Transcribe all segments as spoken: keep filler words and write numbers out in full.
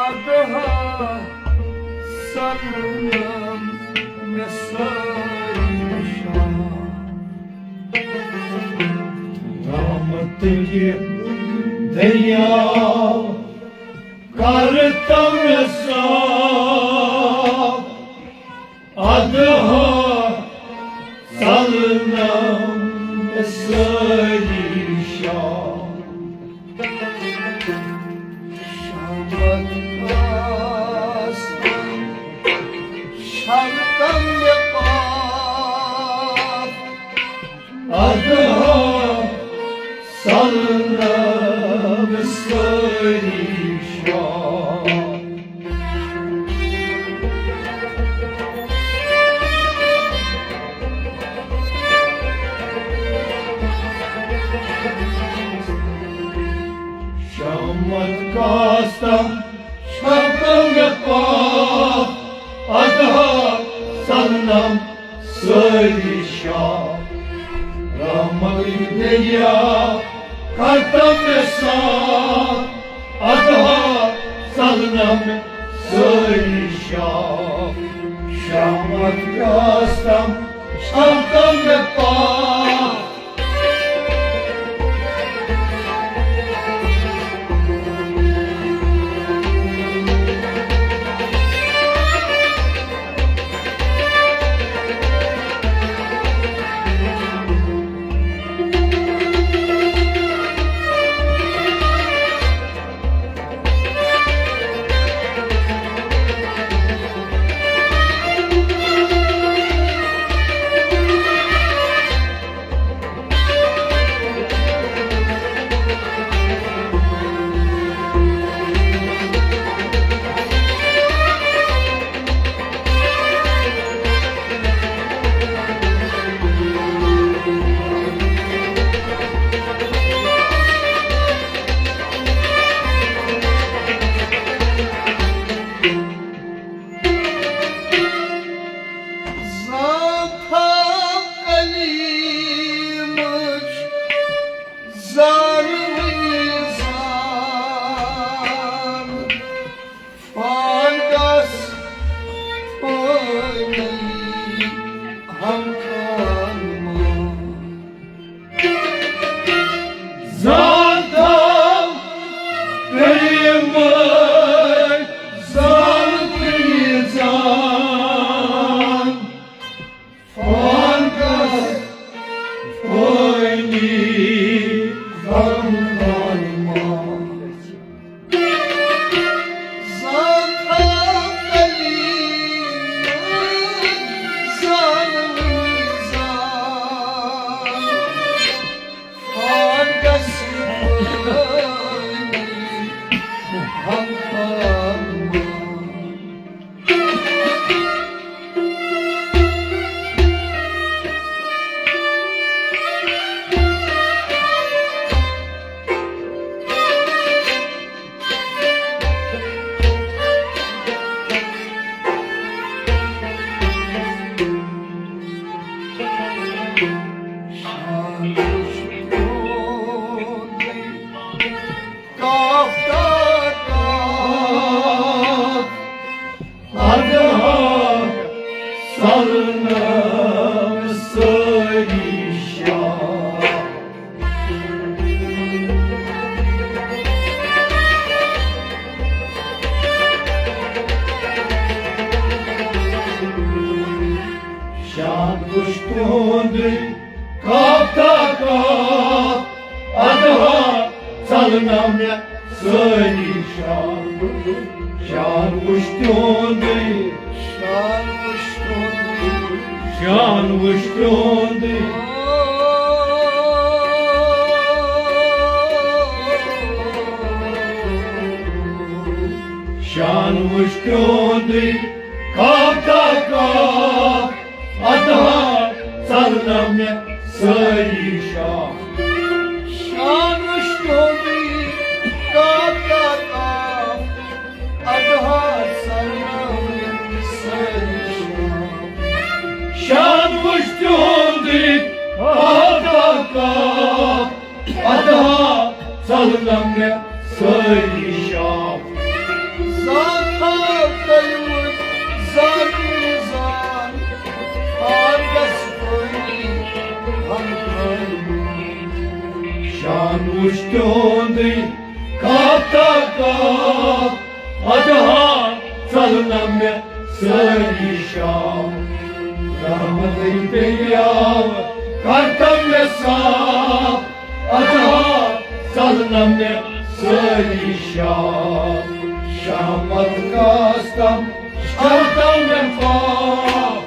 اَدٕ ہا سَلنَم مےٚ سٲری شام۔ رحمتٕکۍ دٔریاو کَر تَم مےٚ صاف۔ اَدٕ ہا سَلنَم مےٚ سٲری شام۔ شامَن آسَن شَرطَن مےٚ پاس۔ اَدٕ ہا سَلنَم مےٚ سٲری شام۔ شامَن کاستَم شَرطَن مےٚ پاس۔ اَدٕ ہا سَلنَم سٲری شام۔ رحمتٕکۍ دٔریاو کَر تَم مےٚ صاف۔ اَدٕ ہا سَلنَم مےٚ سٲری شام۔ شامَن کاستَم شَرطَن مےٚ پاس۔ زانٛتھا کلیٖمٕچ زانوٕنۍ زان، پانٛڈس پٲنی ہم خان مان۔ زانٛتھا کلیٖمٕچ زانوٕنۍ زان، پانٛڈس پٲنی ہم خان مان۔ زانٛتھا کلیٖمٕچ زانوٕنۍ زان، پانٛڈس پٲنی ہم خان مان۔ کاف تا کاف، اَدٕ ہا سَلنَم سٲری شام۔ شان وُچھ تُہُنٛدُے کاف تا کاف، اَدٕ ہا سَلنَم مےٚ سٲری شام۔ شان وُچھ تُہُنٛدُے، شان وُچھ تُہُنٛدُے، شان وُچھ تُہُنٛدُے، شان وُچھ تُہُنٛدُے کاف تا کاف۔ اَدٕ ہا سَلنَم مےٚ سٲری شام۔ شان وُچھ تُہُنٛدُے کاف تا کاف، اَدٕ ہا سَلنَم مےٚ سٲری شام۔ شان وُچھ تُہُنٛدُے کاف تا کاف، اَدٕ ہا سَلنَم مےٚ سٲری شام۔ کانٛہہ تھاو تۄہہِ وۄنۍ زانُن نِظام، آر گژھِ فٲنی ہم ترٛٲوِتھ۔ شان وُچھ تِہُنٛدُے کانٛہہ تا کانٛہہ، اَدٕ ہا ژَلنہ مےٚ سٲری شام۔ رحمتٕکۍ دٔریاو کَرتَم مےٚ صاف، اَدٕ ہا ژَلنہ مےٚ سٲری شام۔ شامت کاستم چھَلتَم مےٚ پاپ۔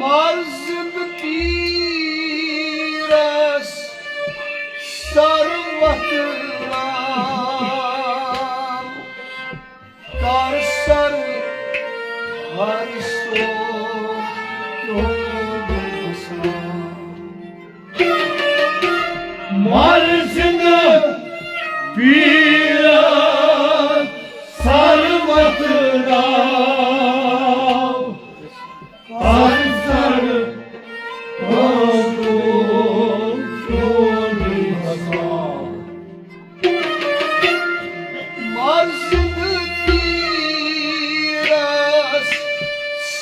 مر زِندٕ پیٖرس سر وتھ رام، کر سر ہر سو تُہُنٛد حسام۔ مر زِندٕ پیٖرس سر وتھ رام، کر سر ہر سو تُہُنٛد حسام۔ مر زِندٕ پیٖرس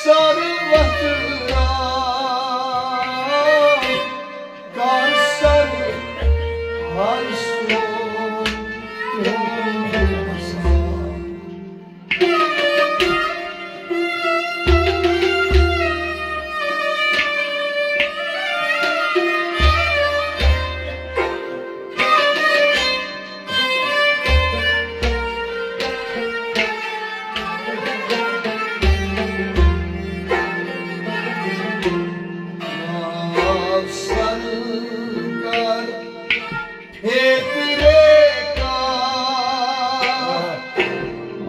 سر وتھ رام، کر سر ہر سو تُہُنٛد حسام۔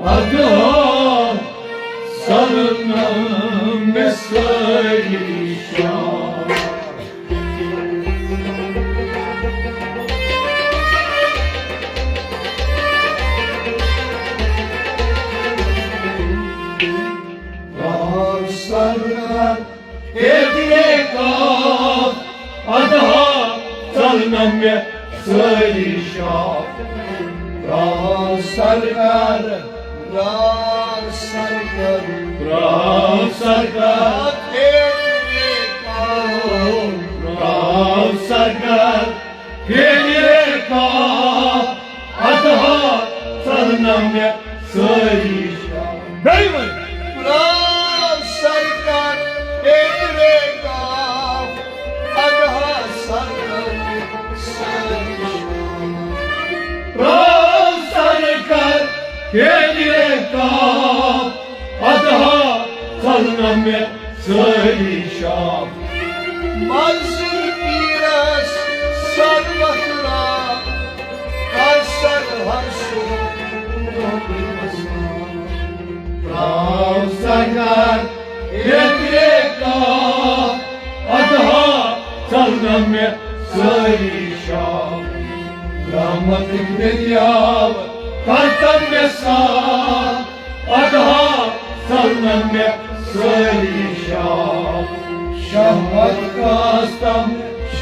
اَدٕ ہا ژَلنہ مےٚ سٲری شام۔ آو سرور تیرے کاف، اَدٕ ہا ژَلنہ مےٚ سٲری شاف۔ راو سرور، راو سرور، راو سرور تیرے کاف، راو سرور تیرے کاف، اَدٕ ہا ژَلنہ مےٚ سٲری شاف۔ بیٚیہِ وۄنۍ۔ راو سرور تیرے کاف، اَدٕ ہا ژَلنہ مےٚ سٲری شاف۔ راو سرور تیرے کاف، اَدٕ ہا ژَلنہ مےٚ سٲری شاف۔ مَرزِن پیٖرَس سر وتھ رام، کر سر ہر سو تُہُنٛد حسام۔ راو سرور تیرے کاف، اَدٕ ہا ژَلنہ مےٚ سٲری شاف۔ رحمتٕکۍ دٔریاو کَرتَم مےٚ صاف، اَدٕ ہا ژَلنہ مےٚ سٲری شاف۔ شہوت کاستَم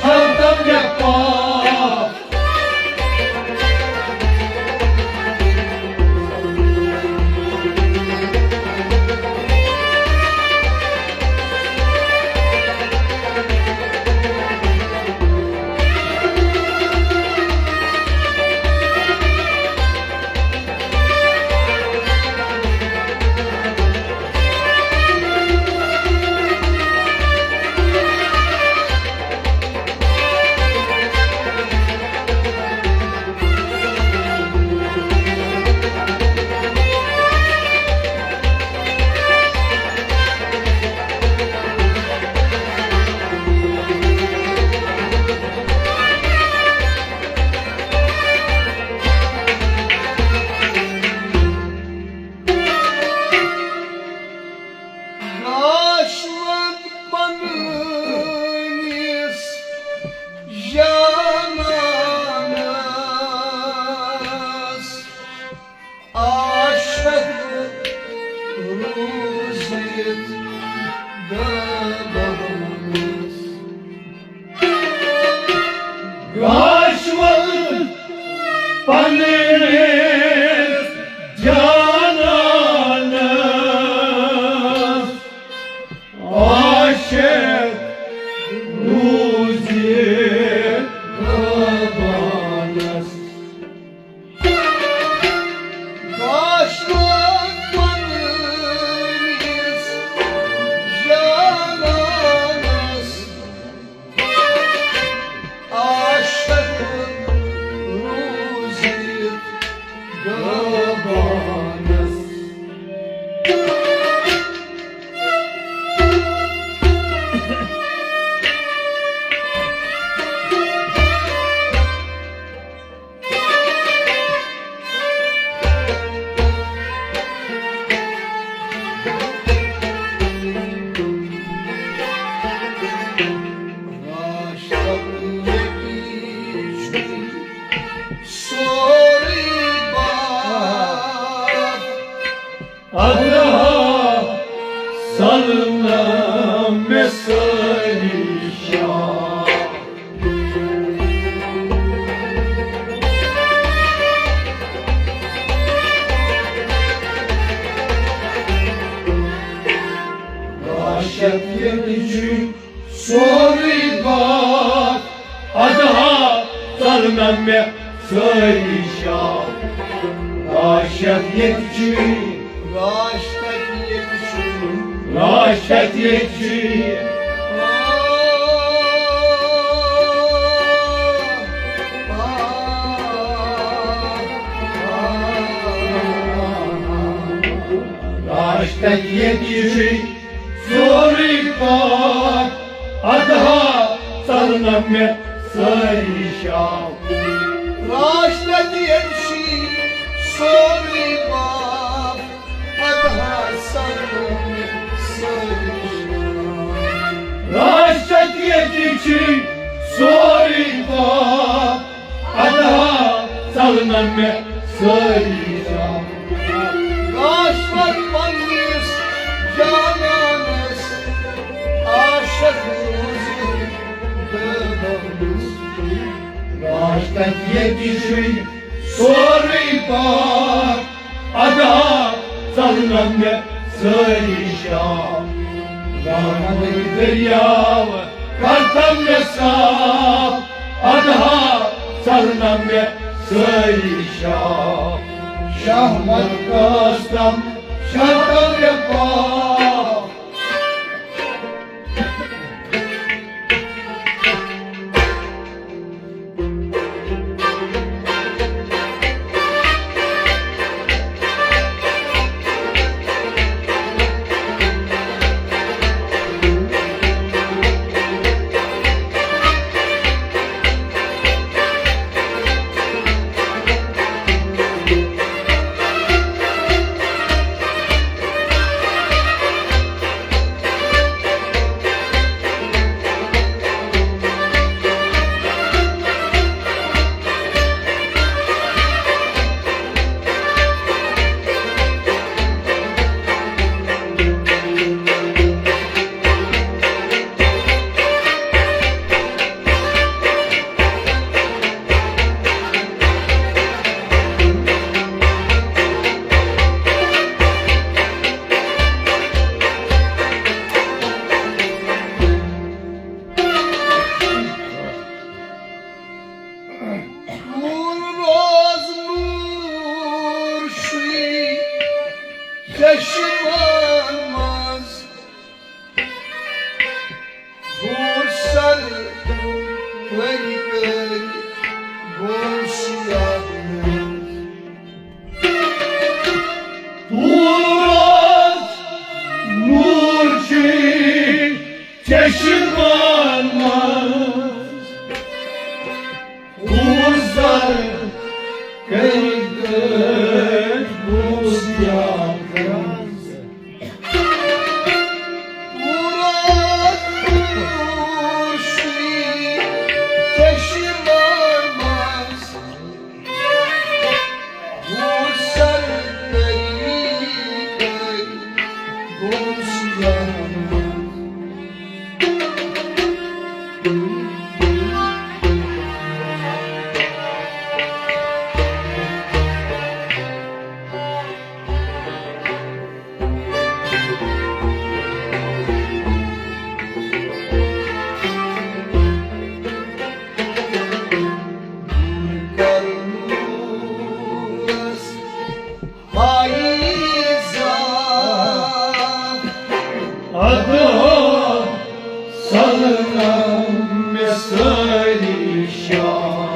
چھَلتَم مےٚ پاپ۔ میٲنِس جانانس عاشق روٗزِتھ دَپانس۔ گاش وَل پننِس جانانس عاشق روٗزِتھ دَپانس۔ گاش وَل پننِس جانانس عاشق روٗزِتھ دَپانس۔ سورُے باغ اَدٕ ہا ژَلنَم مےٚ سٲری شاخ۔ گاش ییٚتہِ چھُے سورُے باغ، اَدٕ ہا ژَلنَم مےٚ سٲری شاخ۔ گاش ییٚتہِ چھُے، گاش ییٚتہِ چھُے، گاش ییٚتہِ چھُے۔ گاش ییٚتہِ چھُے سورُے پاک، اَدٕ ہا ژَلنَم مےٚ سٲری شاخ۔ گاش ییٚتہِ چھُے سورُے پاک، اَدٕ ہا ژَلنَم مےٚ سٲری شاخ۔ گاش ییٚتہِ چھُے سورُے پاک، اَدٕ ہا ژَلنَم مےٚ سٲری شاخ۔ گاش وَل پننِس جانانَس عاشق روٗزِتھ دَپانس۔ گاش ییٚتہِ چھُے سورُے پاک، اَدٕ ہا ژَلنَم مےٚ سٲری شاخ۔ گامٕکۍ دٔریاو کَرتَم مےٚ صاف، اَدٕ ہا ژَلنَم مےٚ سٲری شاخ۔ شاہ مَت کٲستَم شاہ تَم مےٚ پاک۔ ادٕ ہا ژلنم مےٚ سٲری شاہ۔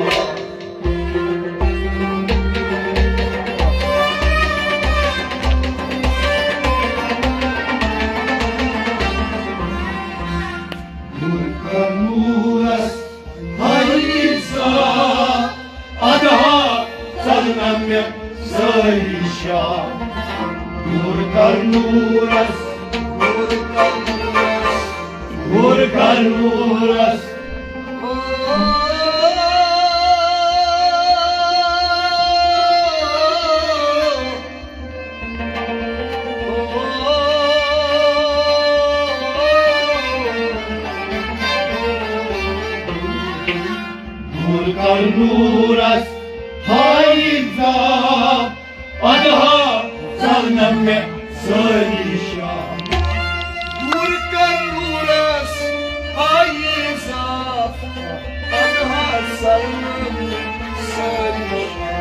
نور کر نورس ہاوِ صاف، ادٕ ہا ژلنم مےٚ سٲری شاہ۔ نور کر نورس، نور کر نورس، نور کر نورس۔ نور کر نورس ہاوِ صاف، ادٕ ہا ژلنم مےٚ سٲری شاہ۔ نور کر نورس ہاوِ صاف، ادٕ ہا ژلنم مےٚ سٲری شاہ۔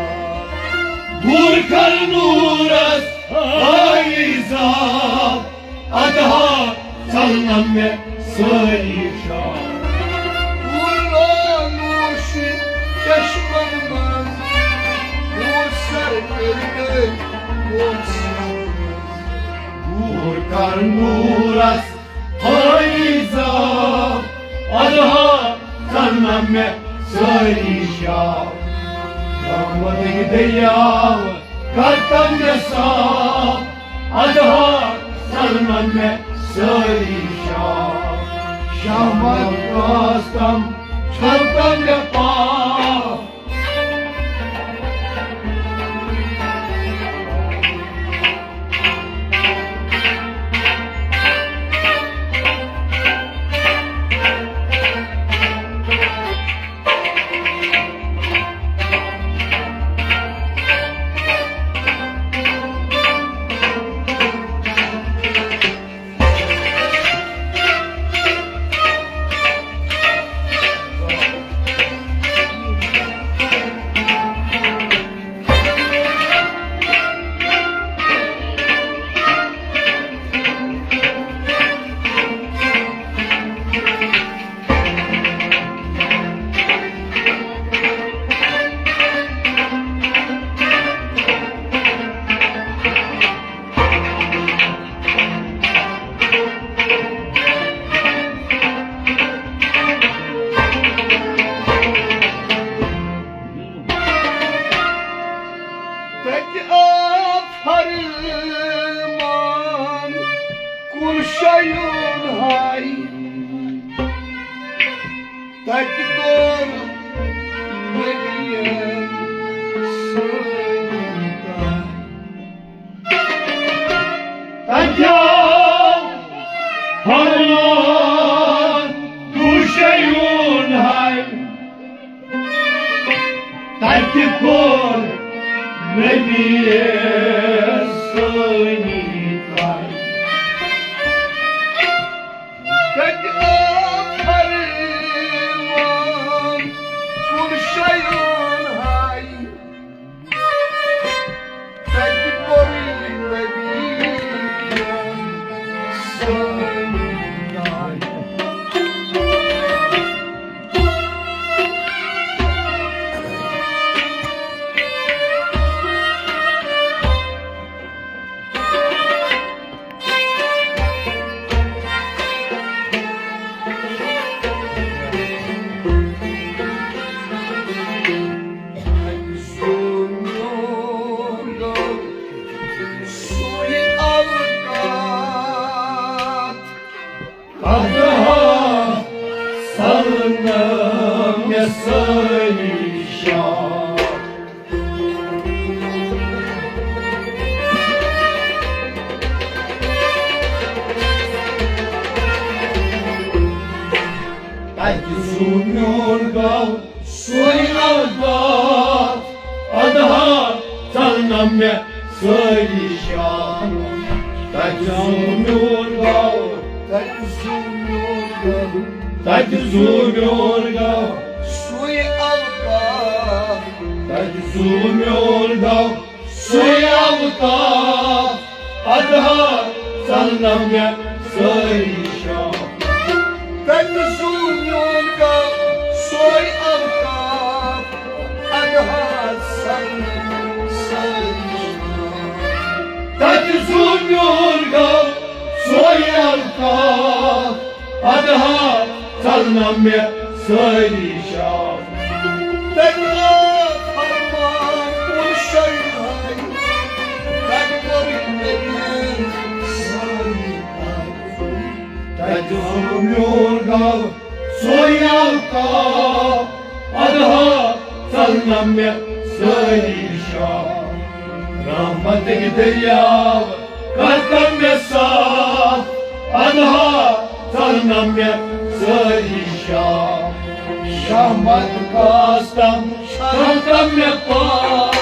نور کر نورس ہاوِ صاف، ادٕ ہا ژلنم مےٚ سٲری شاہ۔ نورو نوشی چشمن منٛز، نور سر کٔرۍ نور سر۔ نور کر نورس ہاوِ صاف، ادٕ ہا ژلنم مےٚ سٲری شاہ۔ رحمتٕکۍ دٔریاو کرتم مےٚ صاف، ادٕ ہا ژلنم مےٚ سٲری شاہ۔ شاہ مت کاستم چھلتم مےٚ پاپ۔ تتہِ آو فرمان کُل شیون ہاے، تتہِ کوٚر نبیَن سٲنۍ کامہِ۔ تتہِ آو فرمان کُل شیون ہاے، تتہِ کوٚر نبی سٲنی کامہِ۔ تتہِ آو فرمان کُل شیون ہاے، تتہِ کوٚر نبی سٲنی کامہِ۔ سُے اوقات۔ ادٕ ہا ژلنم مےٚ سٲری شاہ۔ تتہِ زُو میون گاو سُے اوقات، ادٕ ہا ژلنم مےٚ سٲری شاہ۔ تتہِ زُو میون گاو، تتہِ زُو میون گاو، تتہِ زُو میون گاو سُے اوقات، تتہِ زُو میون گاو سُے اوقات، ادٕ ہا ژلنم مےٚ سٲری شام۔ تَتہِ زُو میون گاو سۄے الطاف، اَدٕ حظ سَلنَم مےٚ سٲری شام۔ تَتہِ زُو میون گاو سۄے الطاف، اَدٕ حظ سَلنَم مےٚ سٲری شام۔ تَتہِ آو فرمان کُن شٲعرن، تَتہِ کوٚر نبیَن سٲری تعریٖف۔ تَتہِ زُو میون گاو سۄے الطاف، اَدٕ حظ سَلنَم مےٚ سٲری شام۔ رحمتٕکۍ دٔریاو کَرتَم مےٚ صاف، اَدٕ حظ سَلنَم مےٚ سٲری شام۔ شہمت کاستَم شہتَم مےٚ پاپ۔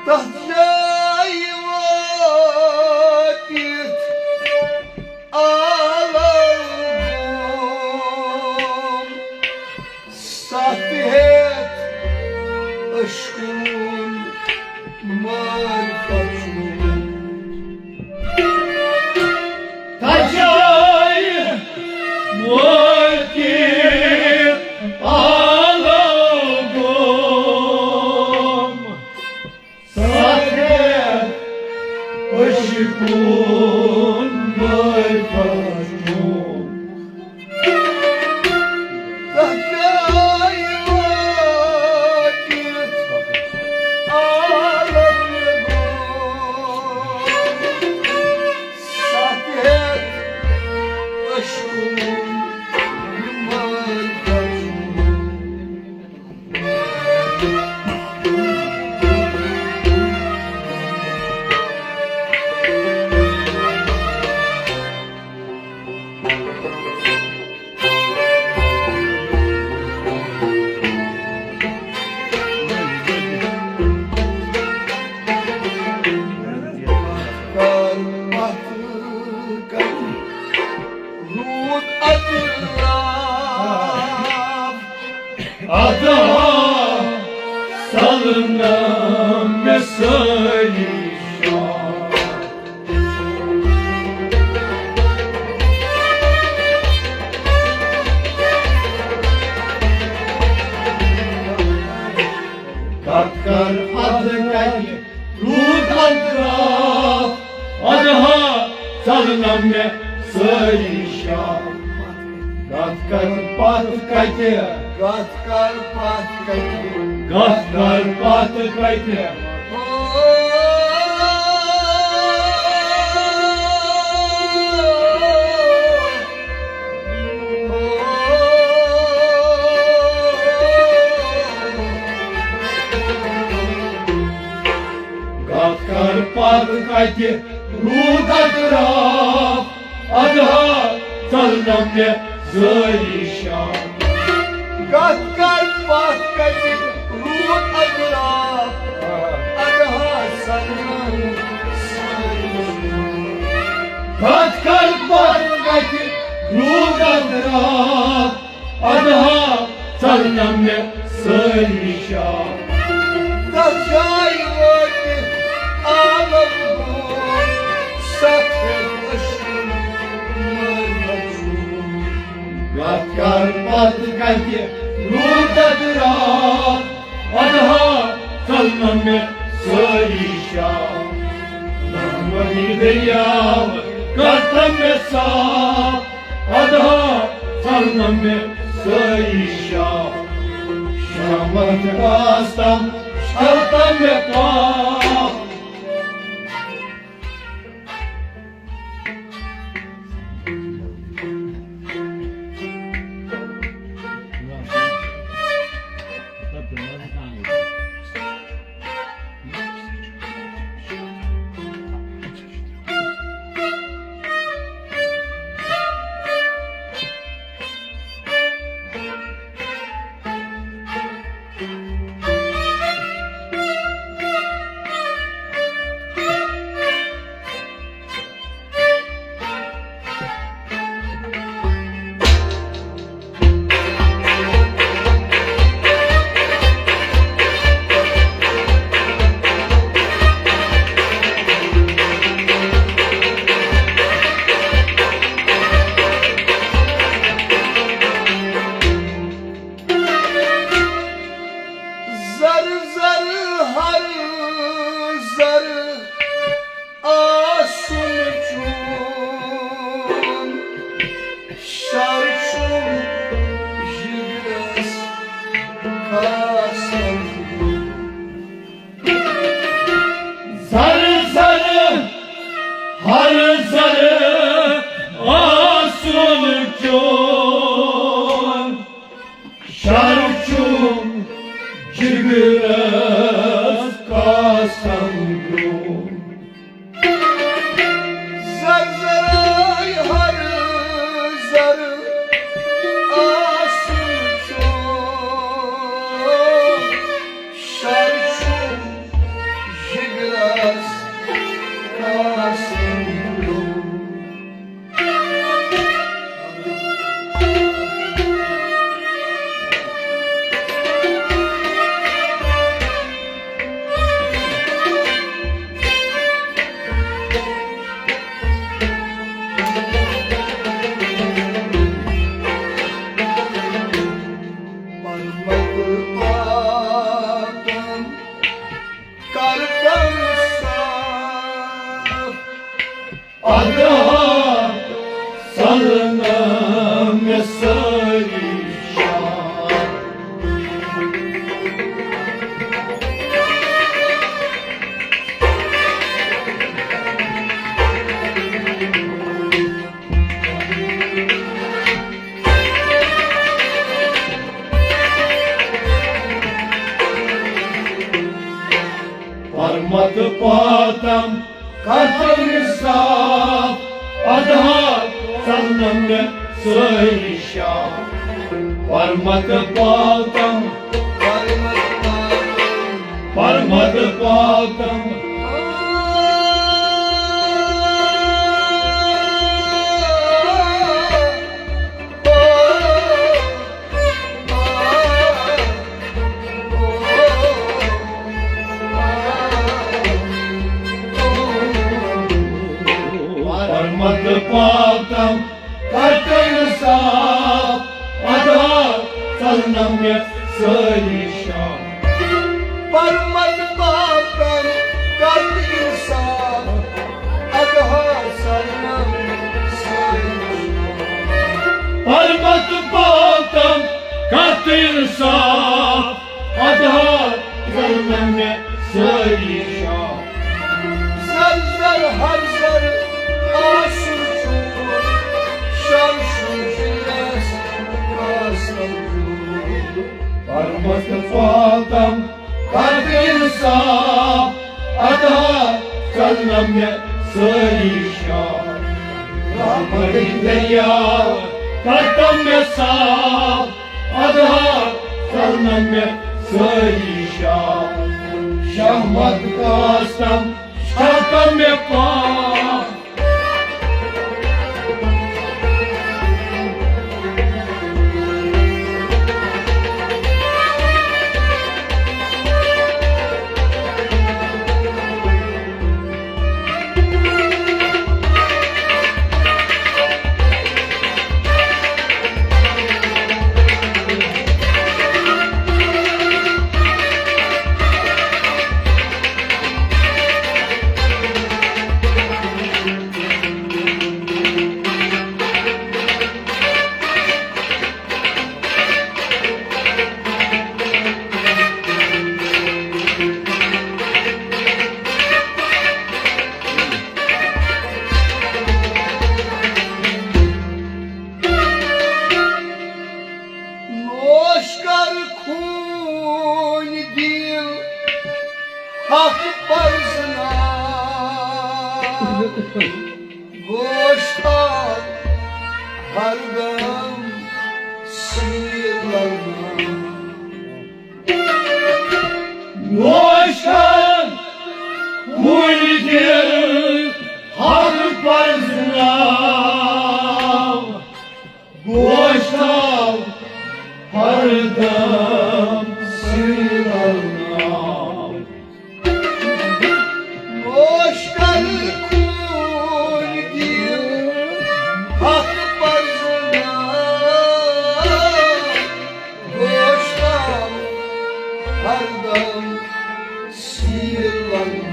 تَتھ جایہِ وٲتِتھ عالم گوم، ستھ ہیتھ اشکون مٲرۍ پچھوم۔ تَتھ جایہِ وٲتِتھ عالم گوم، ستھ ہیتھ اشکون مٲرۍ پچھوم۔ تَتھ جایہِ وٲتِتھ عالم گوم، ستھ ہیتھ اشکون مٲرۍ پچھوم۔ کر پتھ کتھ روٗد اطراف۔ اَدٕ حظ سَلنَم مےٚ سٲری شام۔ کتھ کر پتھ کتھ روٗد اطراف، اَدٕ حظ سَلنَم مےٚ سٲری شام۔ کتھ کر پتھ کتھ، کتھ کر پتھ کتھ، کتھ کر پتھ کتھ۔ کتھ کر پتھ کتھ روٗد اطراف، اَدٕ حظ سَلنَم مےٚ سٲری شام۔ کتھ کر پتھ کتھ روٗد اطراف، اَدٕ حظ سَلنَم سٲری شام۔ کتھ کر پتھ کتھ روٗد اطراف، اَدٕ حظ سَلنَم مےٚ سٲری شام۔ تَتھ جایہِ وٲتِتھ عالم گوم، ستھ ہیتھ اشکون مٲرۍ پچھوم۔ کتھ کر پتھ کتھ روٗد اطراف، اَدٕ حظ سَلنَم مےٚ سٲری شام۔ رحمتٕکۍ دٔریاو کَرتَم مےٚ صاف، اَدٕ حظ سَلنَم مےٚ سٲری شام۔ شہمت کاستَم التم مےٚ پاو۔ زر زر ہر زر آسُن چون، شر چھُم جگرس کھسان۔ زر زر ہر زر آسُن چون، شر چھُم جگرس کھسان برٛونٛہہ۔ زر زرے ہر زر آسُن چون، شر چھُم جگرس کھسان برٛونٛہہ۔ پرمت پاکم کرتم صاف۔ ادا ژلن مےٚ سٲری شاخ۔ پرمت پاتم کرتم صاف، ادا ژلن مےٚ سٲری شاخ۔ پرمت پاتم، پرمت پاتم۔ پرمت پاتم کرتم صاف، ادا ژلن مےٚ سٲری شاخ۔ پرمت پاتم کرتم صاف، ادا ژلن مےٚ سٲری شاخ۔ پرمت پاتم کرتم صاف، ادا ژلن مےٚ سٲری شاخ۔ زر زر ہر زر آسُن چون، شر چھُم جگرس کھسان برٛونٛہہ۔ پرمت پاتم کرتم صاف، ادا ژلن مےٚ سٲری شاخ۔ رحمتٕکۍ دریا کرتم مےٚ صاف، ادا ژلن مےٚ سٲری شاخ۔ شہمت کاستم چھلتم مےٚ پاک۔ گوش تھاو ہردم سیٖر لگان۔ گوش تھاو کُلۍ دِل حق پرزناو۔ گوش تھاو ہردم سیٖر لگان۔ گوش کر کُلۍ دِل حق پرزناو۔ گوش تھاو ہردم سیٖر لگان۔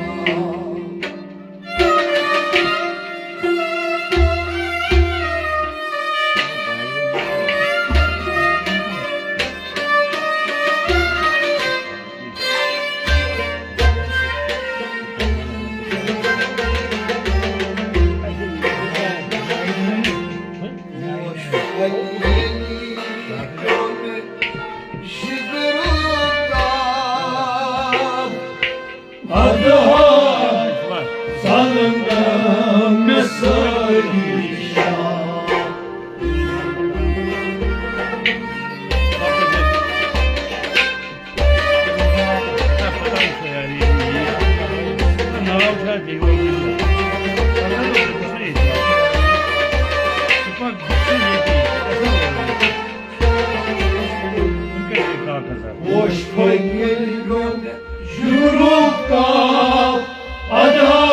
اَدٕ ہا ژَلَن مےٚ سٲری شاخ۔ پوش پھٔلۍ ییٚلہِ پیوٚم جِگرُک تاپھ، اَدٕ ہا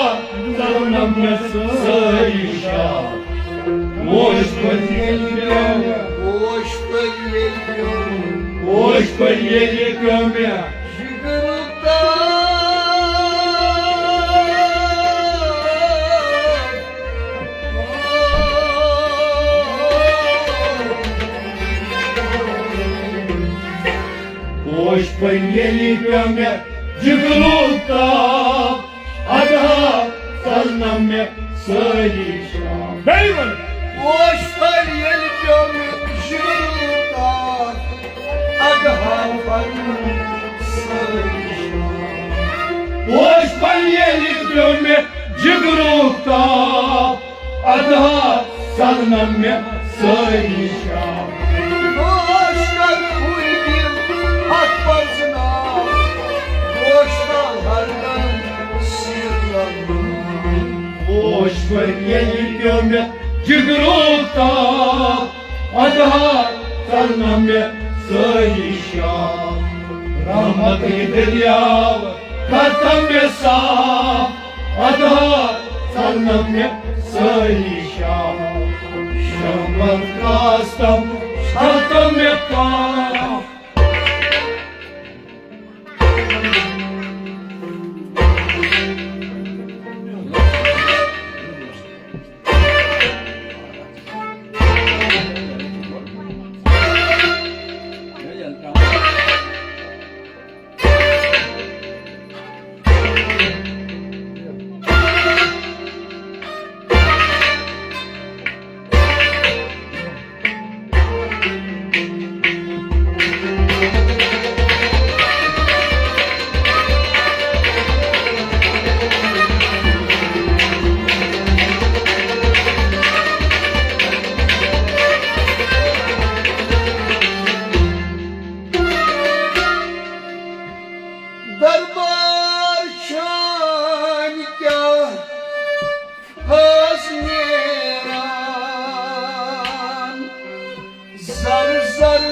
ژَلنَم مےٚ سٲری شاخ۔ پوش پھٔلۍ ییٚلہِ پیوٚم، پوش پھٔلۍ ییٚلہِ پیوٚم، پوش پھٔلۍ ییٚلہِ پیوٚم مےٚ جِگرُک تاپھ۔ پوش پھٔلۍ ییٚلہِ پیوٚم مےٚ جِگرُک تاپھ، اَدٕ ہا ژَلنَم مےٚ سٲری شاخ۔ بیٚیہِ وَن۔ پوش پھٔلۍ ییٚلہِ پیوٚم مےٚ جِگرُک تاپھ، اَدٕ ہا ژَلنَم سٲری شاخ۔ پوش پھٔلۍ ییٚلہِ پیوٚم مےٚ جِگرُک تاپھ، اَدٕ ہا ژَلنَم مےٚ سٲری شاخ۔ گوش کر کُلۍ دِل حق پرزناو۔ گوش تھاو ہردم سیٖر لگان۔ پوش پھٔلۍ ییٚلہِ پیوٚم مےٚ جِگرُک تاپھ، اَدٕ ہا ژَلنَم مےٚ سٲری شاخ۔ رحمتٕکۍ دٔریاو کَرتَم مےٚ صاف، اَدٕ ہا ژَلنَم مےٚ سٲری شاخ۔ شمبر کاستَم چھَلتَم مےٚ پاک۔ دربار شان کیا حسنیران، زر زر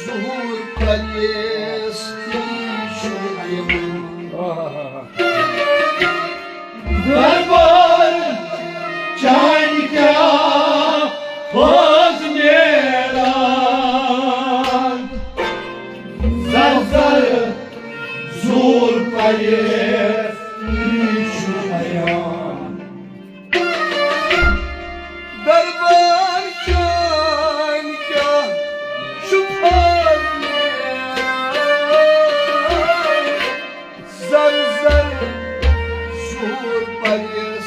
ظہور پلیس تیش۔ دربار چانہِ کیا پوز نیران، زر زر زور پلیس تیش بیان۔ دربار چانہِ کیا شفاعت۔ زر زر شور پریس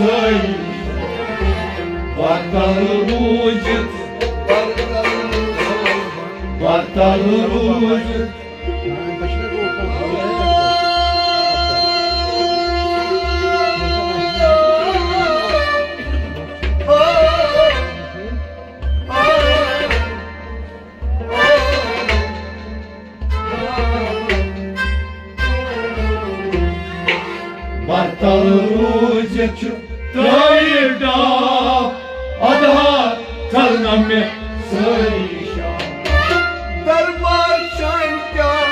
سٲری وتل روٗزِتھ، وتل روٗزِتھ۔ وتل روٗزِتھ چھُ ترٲوِتھ ڈاکھ، اَدٕ ہا ژَلنہ مےٚ سٲری شاخ۔ دربار چانہِ کیٛاہ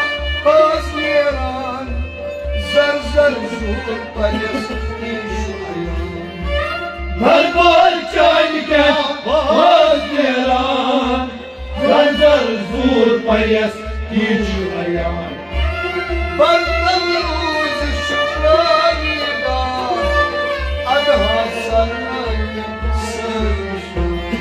ٲس نیران، زر زر زوٗل پرٮ۪س تی چھُ عیان۔ دربار چانہِ کیٛاہ ٲس نیران، زر زر زوٗل پرٮ۪س تی چھُ عیان۔ برتن روٗزِتھ چھُ پرٛٲوِتھ ڈاکھ، اَدٕ ہا ژَلنہ مےٚ سٲری شاخ۔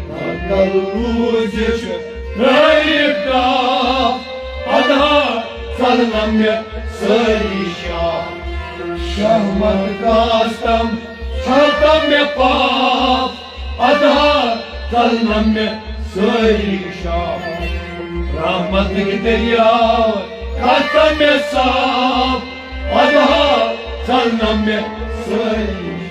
وتل روٗزِتھ چھُ پرٛٲوِتھ ڈاکھ، اَدٕ ہا ژَلنہ مےٚ سٲری شاخ۔ شہمت کاستم چھلتم مےٚ پاپھ، اَدٕ ہا ژَلنہ مےٚ سٲری شاخ۔ رحمتٕکۍ دٔریاو کھسن مےٚ صاف، اَدٕ ہا ژَلنہ مےٚ سٲری